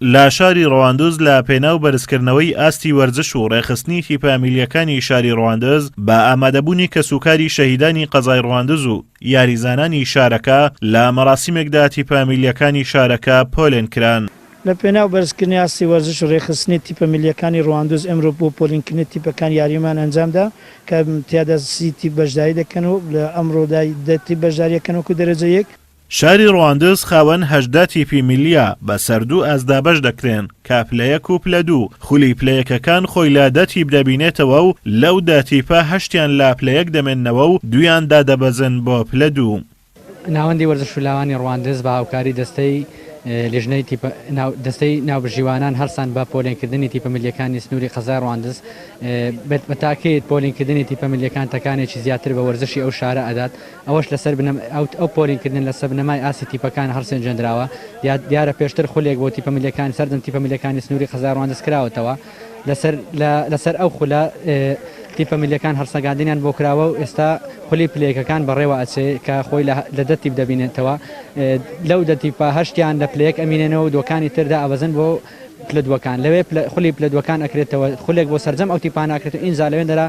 لە شاری ڕەواندز لە پێناو بەرزکردنەوەی ئاستی وەرزش و ڕێکخستنی تیپە میلییەکانی شاری ڕەواندز بە ئامادەبوونی کەسوکاری شەهیدانی قەزای ڕەواندز و یاریزانانی شارەکە لە مەراسیمێکدا تیپە میلییەکانی شارەکە پۆلێن کران. لە پێناو بەرزکردنی ئاستی وەرزش و ڕێکخستنی تیپە میلییەکانی ڕەواندز ئەمرۆ بۆ پۆلینکردنی تیپەکان یاریمان ئەنجامدا کە تیادا 30 تیپ بەشداری دەکەن و لە ئەمڕۆدا 10 تیپ بەشداری ئەکەن وەکو دەرەجە یەک. شاری ڕواندز خاوەن 18 تیپی میلییە، بەسەر دوو ئاست دابەش دەکرێن، کە پلە یەک و پلە دوو، خولی پلە یەکەکان خۆی لە دە تیپ دەبینێتەوە و لەو دە تیپە هەشتیان لە پلە یەک دەمێننەوە و دوویان دادەبەزن بۆ پلە دوو. ناوەندی وەرزش و لاوانی ڕواندز بە هاوکاری دەستەی لیژنەی تیپە دەستەی ناوبژیوانان هەڵسان بە پۆلێنکردنی تیپە ملییەکانی سنووری قەزای ڕواندز. بە تاکید پۆلینکردنی تیپە ملییەکان تەکانێکی زیاتر بە وەرزشی ئەو شارە ئەدات. ئەوەش لەسەر بنەما ئەو پۆلینکردن لەسەر بنەمای ئاستی تیپەکان هەڵسێنجێندراوە. دیارە پێشتر خولێک بۆ تیپە ملییەکان سەرجەم تیپە ملییەکانی سنووری قەزای ڕواندز کراوەتەوە. لەسەر لەسەر ئەو خولە تیپە میللیەکان هەڵسەنگاندنیان بۆ کراوە و ئێستا خولی پلە یەکەکان بەڕێوە ئەچێ کە خۆی لە دە تیپ دەبینێتەوە لەو دە تیپە هەشتیان لە پلە یەک ئەمینێنەوە و دووەکانی تر دائەبەزن بۆ پلە دووەکان لەوێ خولی پلە دووەکان ئەکرێتەوە خولێک بۆ سەرجەم ئەو تیپانە ئەکرێت و ئینجا لەوێندەرا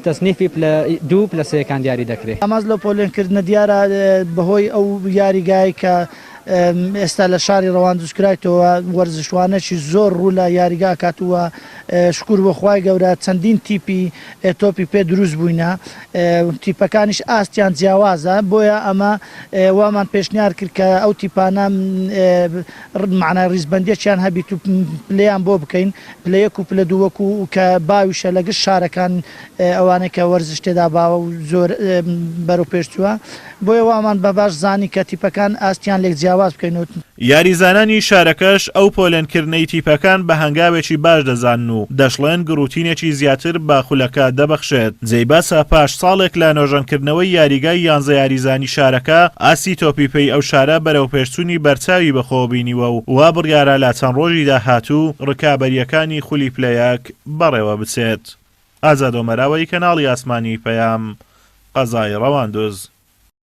تەسنیفی پلە دوو و پلە سێیەکان دیاری دەکرێ. ئامانج لەو پۆلێنکردنە دیارە بەهۆی ئەو یاریگایەی کە ئێستا لە شاری ڕەواندز کرایتەوە وەرزشوانێکی زۆر ڕوو لە یاریگا ئەکات و شکور بۆ خوای گەورە چەندین تیپی تۆپی پێ دروست بووینە تیپەکانیش ئاستیان جیاوازە بۆیە ئەمە وامان پێشنیار کرد کە ئەو تیپانە معنای ڕیزبەندیەکیان هەبیت و پلەیان بۆ بکەین پلە یەک و پلە دوو وەکو کە باویشە لە گشت شارەکان ئەوانەی کە وەرزش تێدا باوە و زۆر بەرەو پێش چووە بۆیە وامان بە باش زانی کە تیپەکان ئاستیان لێک جیاواز بکەین و. یاریزانانی شارەکەش ئەو پۆلێنکردنەی تیپەکان بە هەنگاوێکی باش دەزانن و دەشڵێن گڕوتینێکی زیاتر بە خولەکە دەبەخشێت. جێی باسە پاش ساڵێک لە نۆژەنکردنەوەی یاریگای یانزە یاریزانی شارەکە، ئاستی تۆپی پێی ئەو شارە بەرەوپێشچوونی بەرچاوی بەخۆوە بینیوە و وا بڕیارە لە چەند ڕۆژی داهاتوو ڕکابەرییەکانی خولی پلە یەک بەڕێوەبچێت. ئازاد ئۆمەراوەی کەناڵی ئاسمانی پەیام، قەزای ڕەواندوز.